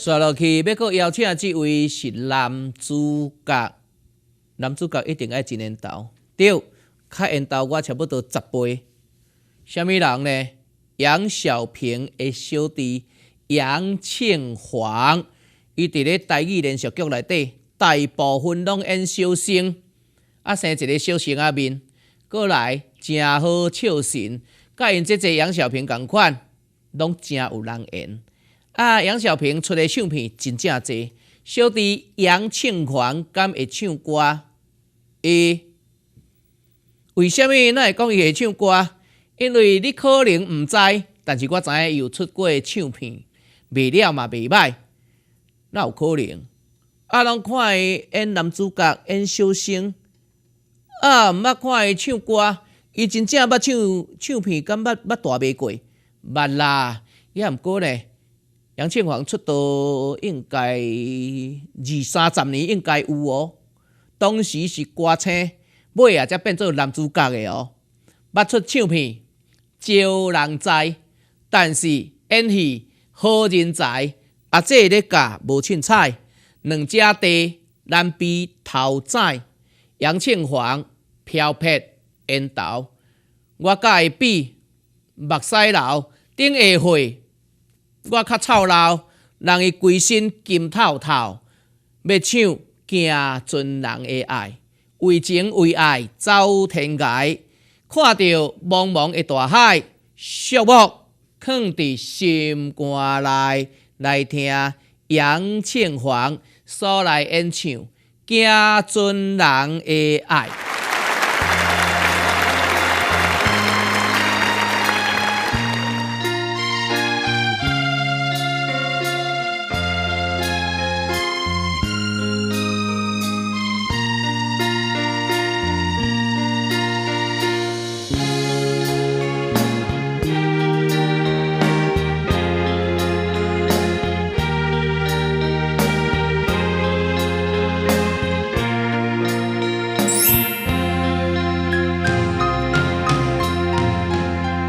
煞落去欲閣邀請這位是男主角，男主角一定愛真緣投，對，較緣投我差不多10倍。啥物人呢？楊小平的小弟楊慶煌，伊佇咧台語連續劇內底，大部分攏演小生，啊生一个小生仔面，閣來誠好笑神，佮𪜶姐姐楊小平仝款，攏誠有人緣。啊，楊小平出的唱片真正濟，小弟楊慶煌敢會唱歌？會，為啥物咱會講伊會唱歌？因為你可能毋知，但是我知影伊有出過唱片，賣了嘛袂䆀，哪有可能？啊，攏看伊演男主角，演小生，啊，毋捌看伊唱歌，伊真正捌唱唱片，敢捌捌大賣過？捌啦，也毋過呢。楊慶煌出道應該二三十年，應該有哦。當時是歌星，尾仔才變做男主角的哦。捌出唱片，少人知，但是演戲好人才。阿姐咧教無凊彩，兩隻地難比頭仔。楊慶煌飄撇緣投，我佮伊比目屎流，頂下血。我較臭老，人伊規身金透透，欲唱行船人的愛，為情為愛走天涯，看著茫茫的大海，寂寞囥佇心肝內，來聽楊慶煌所來演唱《行船人的愛》。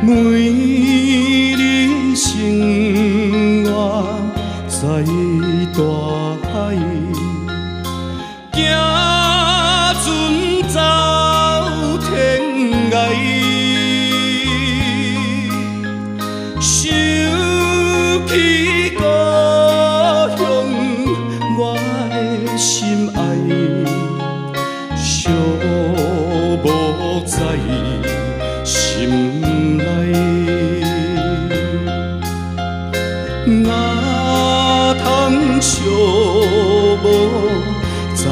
每日生活在大海，行船走天涯，想起故鄉我的心愛，寂寞在心內。哪通寂寞在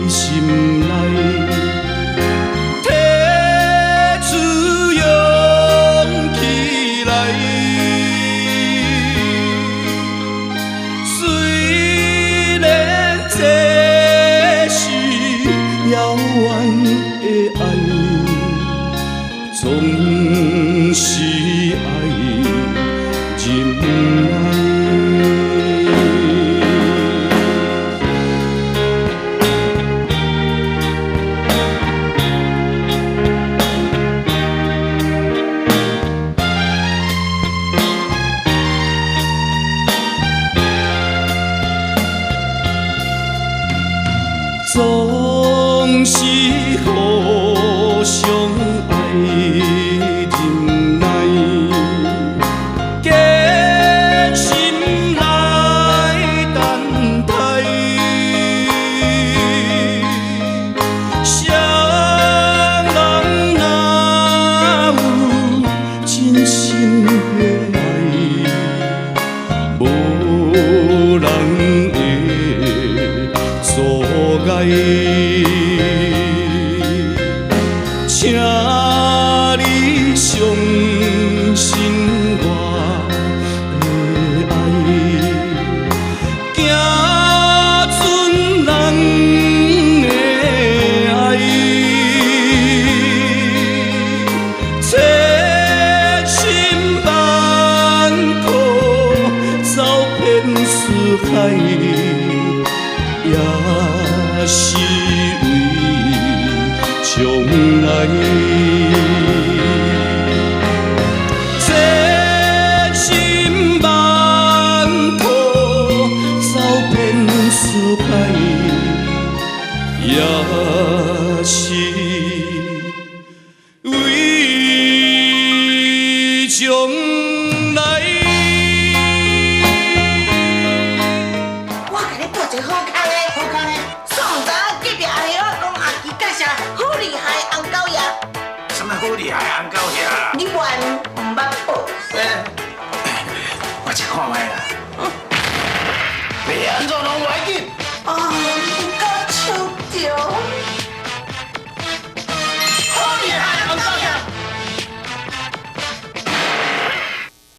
心內，提出勇氣來。雖然這是遙遠的愛，總是愛忍耐。總是互相愛忍耐，堅心來等待。雙人若有真心的愛，無人會阻礙。請你相信我的愛，行船人的愛，千辛萬苦走遍四海，也是為將來。